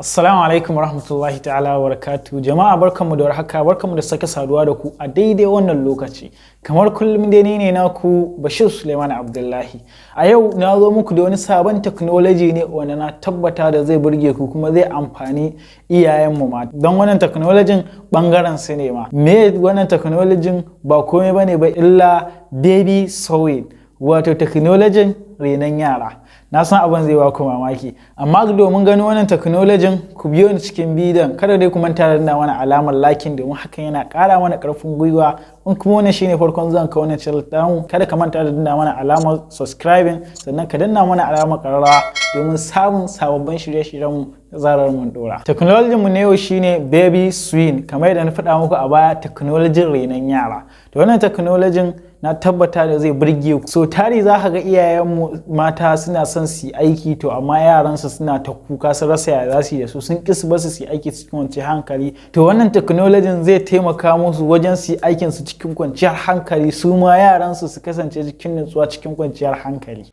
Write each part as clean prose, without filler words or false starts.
Assalamu alaikum warahmatullahi ta'ala wa barakatuh. Jama'a, barkanmu da warhaka, barkanmu da sake saduwa da ku a daidai wannan lokaci. Kamar kullum dai, ni ne naku Bashir Suleiman Abdullahi. A yau na zo muku da wani sabon technology ne wanda na tabbata da zai burge ku kuma zai amfani iyayenmu ma. Don wannan technology bangaren su ne ma. Me wannan technology? Ba komai bane ba illa baby sewing, wato technology renon yara. Na san abin zai baku mamaki, amma domin ganin wannan technology, ku biyo ni cikin bidiyon. Kada dai ku manta da danna mana alamar liking, domin hakan yana ƙara mana ƙarfin gwiwa. In kuma wannan shine farkon zuwan ka wannan channel tamu, kada ka manta da danna mana alamar subscribing, sannan ka danna mana alamar ƙararrawa domin samun sababbin shirye-shiryen mu da zarar mun dora. Technology mu na yau shine baby sewing. Kamar yadda na faɗa muku a baya, technology renon yara. To, wannan technology na tabbata da zai burge ku. So tari za ka ga iyayenmu mata suna son su yi aiki, to amma yaransu suna ta kuka, su rasa ya za su yi da su, sun ƙi su basu su yi aiki cikin kwanciyar hankali. To, wannan technology zai taimaka musu wajen su yi aikin su cikin kwanciyar hankali, su ma yaransu su kasance cikin nutsuwa, cikin kwanciyar hankali.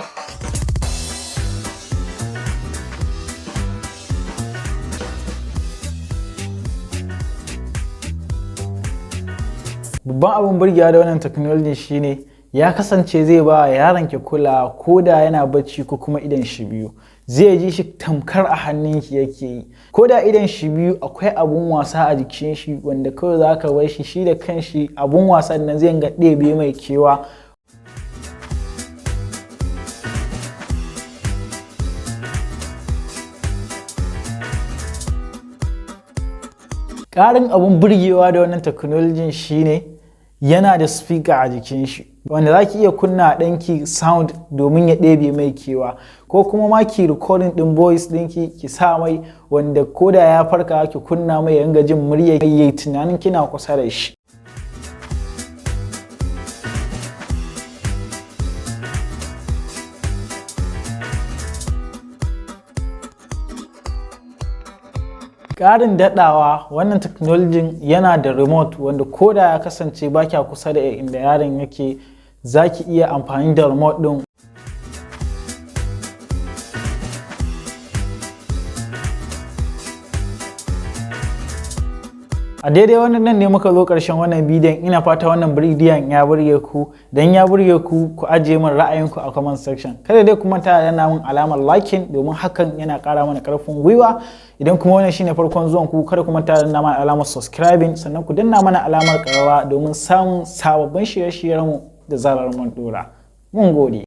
Babban abin burgewa da wannan technology shine ya kasance zai ba yaron ki kula ko da yana bacci ko kuma idan shi biyu. Zai ji shi tamkar a hannunki yake yi. Ko da idan shi biyu, akwai abun wasa a jikin shi wanda kawai za ka bar shi, shi da kanshi abun wasan nan zai ga ɗebe mai kewa. Ƙarin abun burgewa da wannan technology shine yana da speaker a jikin shi wanda za ki iya kunna ɗanki sound domin ya ɗebe mai kewa, ko kuma ma ki recording ɗin voice ɗinki ki sa mai, wanda ko da ya farka ki kunna mai, ya ringa jin murya, yayi tunanin kina kusa da shi. Ƙarin daɗawa, wannan technology yana da remote wanda ko da ya kasance ba kya kusa da inda yaron yake, za ki iya amfani da remote ɗin. A daidai wannan nan ne muka zo ƙarshen wannan bidiyon. Ina fata wannan bidiyon ya burge ku. Dan ya burge ku, ku ajiye min ra'ayinku a comment section. Kada dai ku manta da danna min alamar liking, domin hakan yana ƙara mana ƙarfin gwiwa. Idan kuma wannan shine farkon zuwan ku, kada ku manta da danna mana alamar subscribing, sannan ku danna mana alamar ƙararrawa domin samun sababbin shirye-shiryenmu da zarar mun dora. Mun gode.